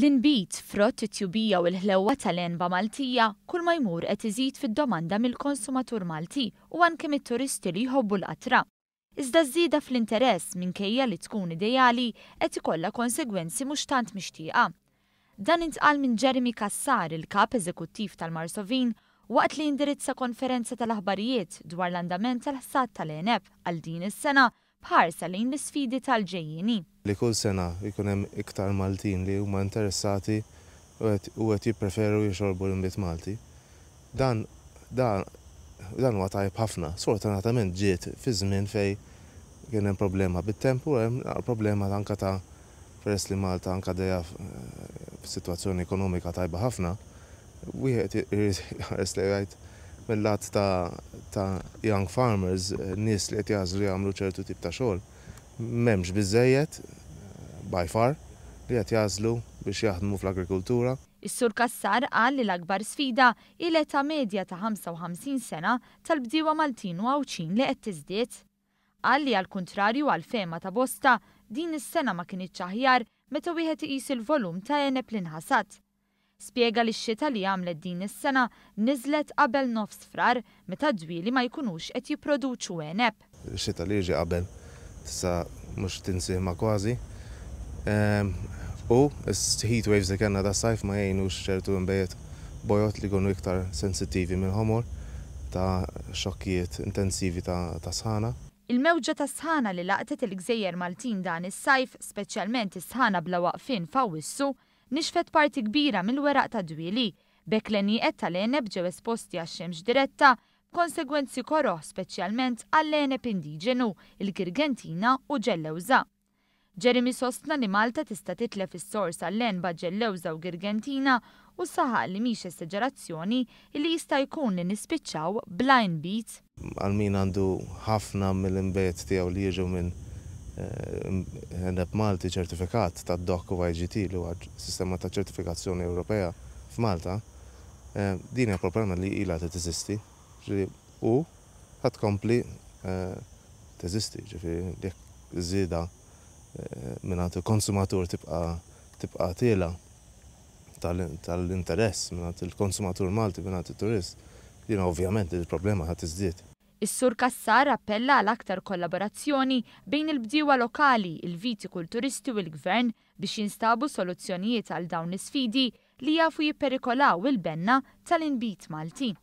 L-inbid, frott it-tjubija u l-ħlewwa tal-għenba Maltija, kull ma jmur qed iżid fid-domanda mill-konsumatur Malti u anke mit-turisti li jħobbu l-qatra. Iżda ż-żieda fl-interess, minkejja li tkun ideali, qed ikollha konsegwenzi mhux tant mixtieqa. Dan intqal minn Jeremy Cassar, il-Kap Eżekuttiv tal-Marsovin, waqt li indirizza konferenza tal-aħbarijiet dwar l-andament tal-ħsad tal-għeneb għal din is-sena b'ħarsa lejn l-isfidi tal-ġejjieni. Li kull sena jkun hemm iktar Maltin li huma interessati u qed jippreferu jixorbu l-inbid Malti. Dan huwa tajjeb ħafna. Sfortunatament ġiet fi żmien fejn kien hemm problema bit-temp u hemm problema anka ta' peress li Malta anka dejja f'sitwazzjoni ekonomika tajba ħafna, wieħed irid jħares li jgħid mill-lat ta' young farmers, nies li qed jagħżlu jagħmlu ċertu tip ta' xogħol. M'hemmx biżejjed by far li qed jagħżlu biex jaħdmu fl-agrikultura. Is-Sur Cassar qal li l-akbar sfida hi l-età medja ta' 55 sena tal-bdiewa Maltin u Għawdxin li qed tiżdied. Qal li għal kuntrarju għall-fehma ta' bosta, din is-sena ma kinitx aħjar meta wieħed iqis il-volum ta' għeneb li nħasad. Spjega li x-xita li għamlet din is-sena niżlet qabel nofs Frar, meta d-dwieli ma jkunux qed jipproduċu għeneb. Xita li jiġi qabel tista' mhux tinsihma kważi. U s-heat waves li kellna das-sajf ma jgħinux ċertu nbejjed bojod li jkunu iktar sensittivi mill-ħomor ta' xokkijiet intensivi ta' sħana. Il-mewġa ta' sħana li laqtet il-Gżejjer Maltin dan is-sajf, speċjalment is-sħana bla waqfien f'Awwissu, nixfet parti kbira mill-weraq tad-dwieli. B'hekk l-għenieqed tal-għeneb ġew esposti għax-xemx diretta, b'konsegwenzi koroh speċjalment għall-għeneb indiġenu, il-Girgentina u Ġellewża. Jeremy sostna li Malta tista' titlef is-sors għall-għenba Ġellewża u Girgentina u saħaq li mhix esagerazzjoni li jista' jkun li nispiċċaw bla inbid. Għal min għandu ħafna mill-inbejjed tiegħu li jiġu minn għeneb Malti ċertifikat ta' DOC u IGT, li huwa sistema ta' ċertifikazzjoni Ewropea f'Malta, din hija problema li ilha teżisti u ħa tkompli teżisti, ġifieri jekk żieda mingħand il-konsumatur tibqa' tiela tal-interess mingħand il-konsumatur Malti, mingħand it-turist, din ovvjament il-problema ħa tiżdied. Is-Sur Cassar appella għal aktar kollaborazzjoni bejn il-bdiewa lokali, il-vitikulturisti u l-gvern biex jinstabu soluzzjonijiet għal dawn l-isfidi li jafu jipperikolaw il-benna tal-inbid Malti.